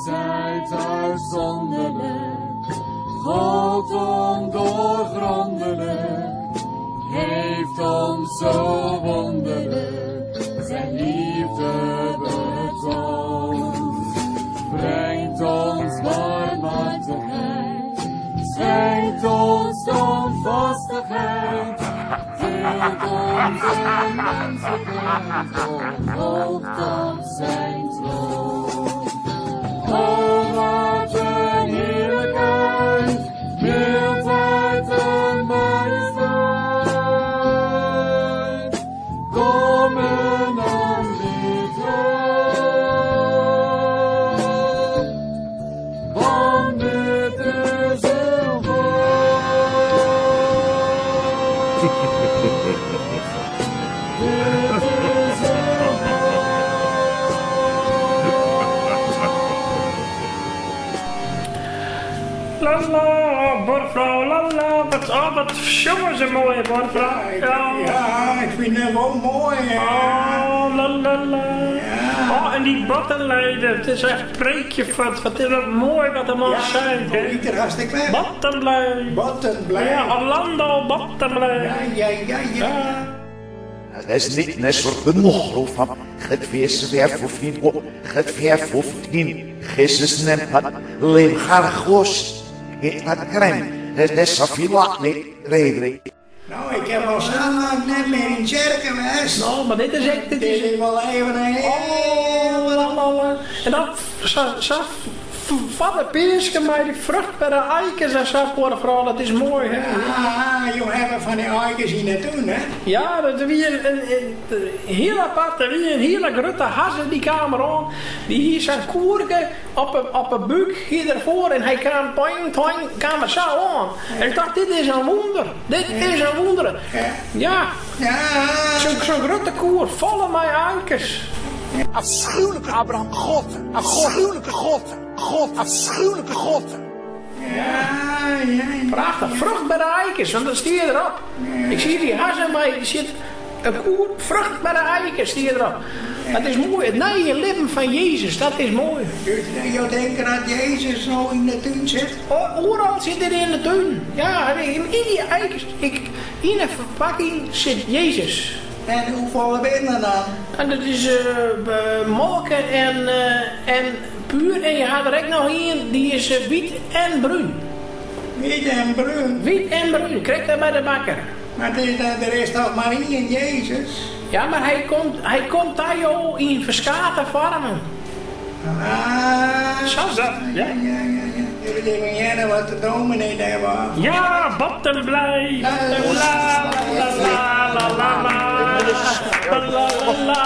zijt uitzonderlijk, God ondoorgrondelijk, heeft ons zo wonderlijk zijn liefde betoond. Brengt ons barmhartigheid, schenkt ons standvastigheid, tilt onze menselijkheid omhoog tot zijn troon. O wat een heerlijkheid, mildheid en majesteit, kom en aanbid hem, want dit is uw God. Dit is uw God. La la, buorfrou, la la, wat, oh, wat sjonge ze moai, buorfrou. Ja, ja, ik fyn it wol moai. Oh, la la la. Oh, en dy Battenleider, it is echt preekje wat, wat is dat moai wat de man seit, hè. Hoe er hartstikke leuk. Battenblij. Battenblij. Ja, Orlando Battenblij. Ja, ja, ja, ja. Nou, ik heb al zo lang net meer yn tsjerke west. No, mar dit is ek, dit Dit is is wol even een Oh, heel... la la la. En dan sa, sa foar de Peaske mei dy fruchtbere aikes en sa buorfrou, dat is moai, hè? Ah, jo hawwe fan dy aikes yn de tún, hè? Ja, dat wie in, in, in hiel apart. Der wie in hiele grutte hazze, dy kaam deroan. Dy hie sa'n koerke op 'e op 'e búk hie er foar en hy kaam toing toing kaam er sa oan. En ik tocht, dit is in wûnder, dit is in wûnder. Ja, zo'n zo'n grutte koer folle mei aikes. Afschuwelijke Abraham, God, afschuwelijke God, God, afschuwelijke God. Ja, ja, ja. Prachtich, fruchtbere aikes, want dat stie derop. Ik zie dy hazze mei, der sit in koer fruchtbere aikes stie derop. Dat is moai, it nije libben fan Jezus, dat is moai. Dus jo tinke dat Jezus no yn de tún sit? Oeral sit er yn de tún. Ja, yn dy aikes, ik, yn 'e ferpakking sit Jezus. En hoefolle binne der dan? En dat is molke en, en puer en je ha der ek noch ien, dy is wyt en brún. Wyt en brún? Wyt en brún, krekt dêr by de bakker. Mar it is, der is toch mar ien Jezus? Ja, mar hy komt, hy komt ta jo yn ferskate foarmen. Ah, Sa is dat, ja. Ja, ja, ja. Even even hearre wat de dominee dêr wou. Ja, wat in blij, wat in la la la la la la la la la la la la la.